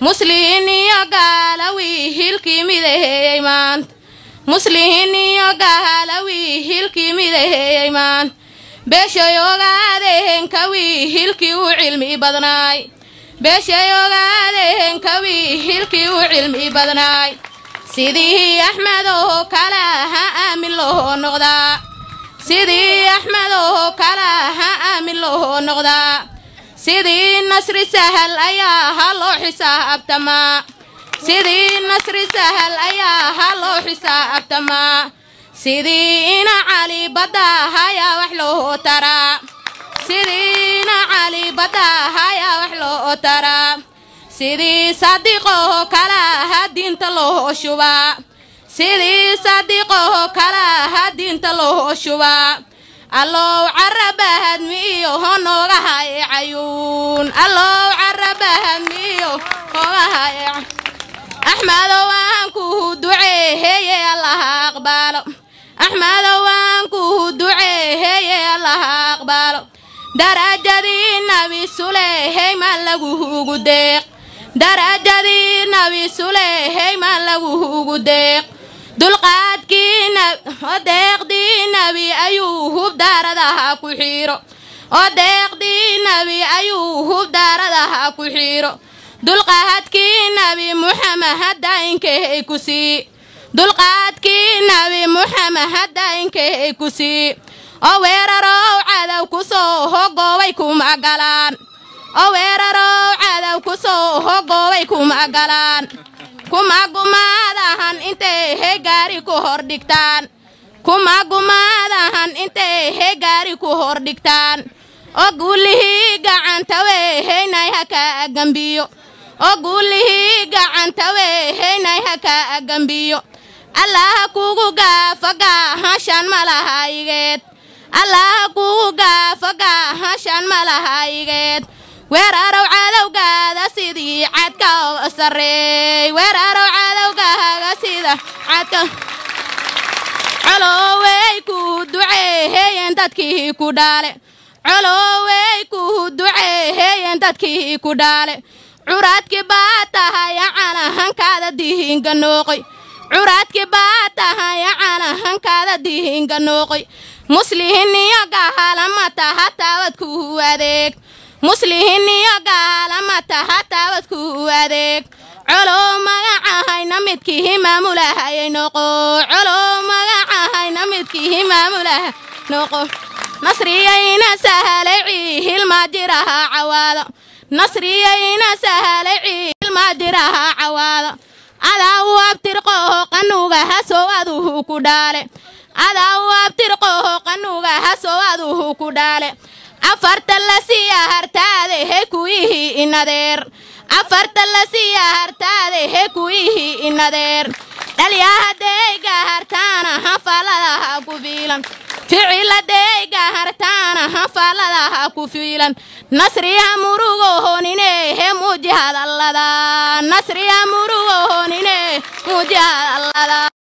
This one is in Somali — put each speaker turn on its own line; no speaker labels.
Muslimiin iyo gaalawi hilkii midaheeyey maanta, muslimiin iyo gaalawi hilkii midaheeyey maanta. Beeshay ogaadeen kawii hilkii u cilmi badnaay, beeshay ogaadeen kawii hilkii u cilmi badnaay. Sidii Axmed oo kale ha aamin loo noqdaa, sidii Axmed oo kale ha aamin loo noqdaa. Sidii Nasri Sahal ayaa ha loo xisaabtamaa, sidii Nasri Sahal ayaa ha loo xisaabtamaa. Sidii ina Cali badda hayaa wax loo taraa, sidii ina Cali badda hayaa wax loo taraa. Sidii Sadiqoo kale ha diinta loo shubaa, sidii Sadiqoo kale ha diinta loo shubaa. Allow carabahadmiyo honooga haye cayuun, allow carabahadmiyo hooga haye. Axmedow waan kuu duceeheye, Allaha aqbaalo. Axmedow waan kuu duceeheye, Allaha aqbaalo. Darajadii Nabi Sulehey ma lagugu deeq, darajadii Nabi Sulehey ma lagugu deeq. Dulqaadkii oo deeqdii Nabi ayuu hub daaradaha ku xiiro, oo deeqdii Nabi ayuu hub daaradaha ku xiiro. Dulqaadkii Nabi Muxamed hadda inkay ku sii, dulqaadkii Nabi Muxamed hadda inkay ku sii. Oo weerarow cadow ku soo hogoobay kuma galaan, oo weerarow cadow ku soo hogoobay kuma galaan. Kuma gumaadahan intay he gaari ku hor dhigtaan, kuma gumaadahan intay he gaari ku hor dhigtaan. Oo guulihii gacanta weeheynay ha ka gambiyo, oo guulihii gacanta weeheynay ha ka gambiyo. Allaha kugu gaafagaa hashan malahaygeed, Allaha kugu gaafagaa hashan malahaygeed. Weerarow cadowgaada sidii cadka oo sarreey, weerarow cadowgaaga sida cadka. Colowey ku duceeheyeen dadkii ku dhaale, colowey ku duceeheyeen dadkii ku dhaale. Curaadkii baa tahay canahankaada dihinga nooqoy, curaadkii baa tahay canahankaada dihinga nooqoy. Muslihin iyo gaalama taha taawad ku adeeg, muslihin iyo gaalama taha taawad ku adeeg. Colow magacahayna midkii maamulahayay noqo, colow magacahayna midkii maamulaha noqo. Nasriyayna sahalay ciihilma jiraha cawaado, nasriyayna sahalay ciihilma jiraha cawaado. Adaa u abtirqoho qanuga hasow aduhu ku dhaale, adaa u abtirqoho qanuga hasow aduhu ku dhaale. Afarta la siiya hartaade he kuyihii inadeer, afarta la siiya hartaade he kuyihii inadeer. Dhalyahadeega hartaana hafaladaha ku fiilan, ficiladeega hartaana hafaladaha ku fiilan. Nasriha murugohonine he muuji hadallada, nasriha murugohonine muuji hadallada.